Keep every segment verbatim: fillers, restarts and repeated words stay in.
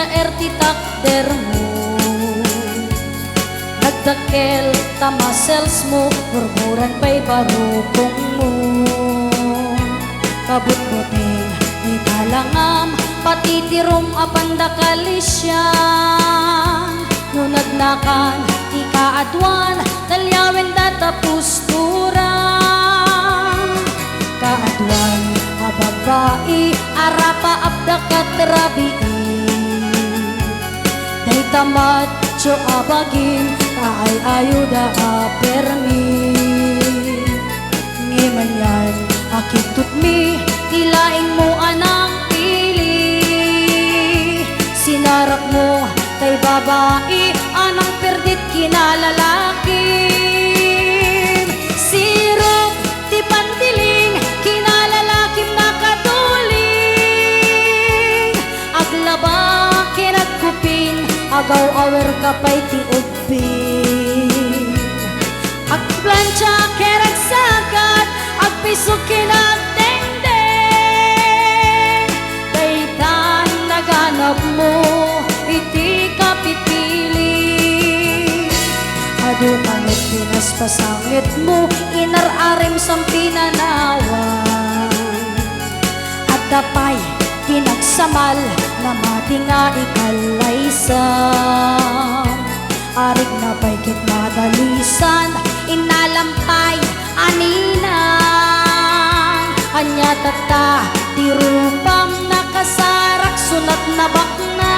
Air ti takdermo. Nagdakkel ta musclesmo, murmuran pay barukongmo. Kabutbuteng ti talangam, pati ti room a panda kalisian. No nagnakan ti kaaduan, talyawenda ta pusturan. Kaaduan a babbai a rapaapda ket rabii. Dayta macho a bagim, kaay-ayoda a permi. Ngem anian a kittutmi, ti laingmo a nangpili. Sinarakmo tay babai a nangperdit kinalalakim. Sirok ti pandiling, kinalalakim nakatuling. Aglaba ken agkupin, agaw-awer ka pay ti ubbing. Agplancha ken agsagad, agpisok ken agdengdeng. Daytan naganabmo iti kapipili. Adu kano ti naspasangitmo, inar-arim san pinanawan. Adda pay ti nagsamal, namati nga ikallaysam. Arigna pay ket madalisan, innalam pay a ninang. Ania tatta ti rupam, nakasarak sunat nabaknang.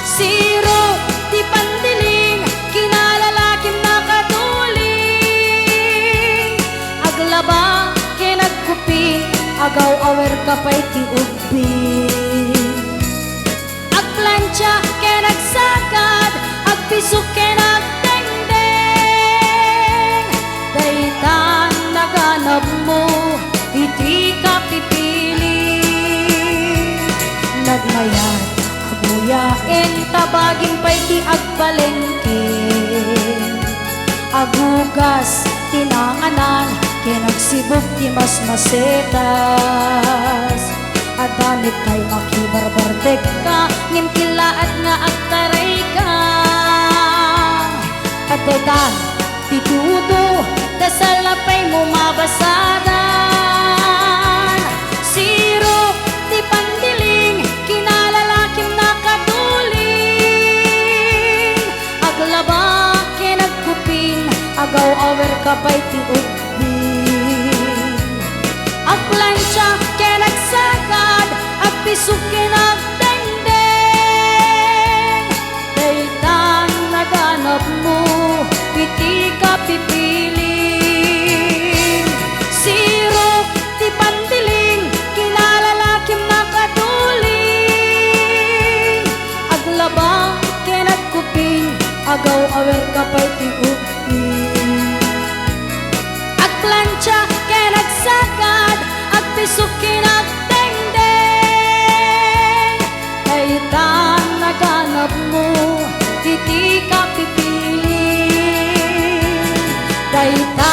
Sirok ti pandiling, kinalalakim nakatuling. Aglaba ken agkupin, agaw-awer ka pay ti ubbing. Agplancha ken agsagad, agpisok ken agdengdeng. Daytan naganabmo iti kapipili. Nagmayat a buyaen, ta bagim pay ti agpalengke. Agugas ti nanganan, ken agsibug ti masmasetas. Adda met pay makibarbartekka, ngem kellaat nga agtarayka. Adda ita ti tudo, ta sala pay mo mabasadan. Sirok ti pandiling, kinalalakim nakatuling. Aglaba ken agkupin, agaw-awer ka pay ti ubbing. Agplancha ken agsagad, agpisok ken agdengdeng. Daytan naganabmo iti kapipili. Sirok ti pandiling, kinalalakim nakatuling. Aglaba ken agkupin, agaw-awer ka pay ti ubbing. Agplancha ken agsagad, agpisok ken agdengdeng. Daytan naganabmo iti kapipili. Dayta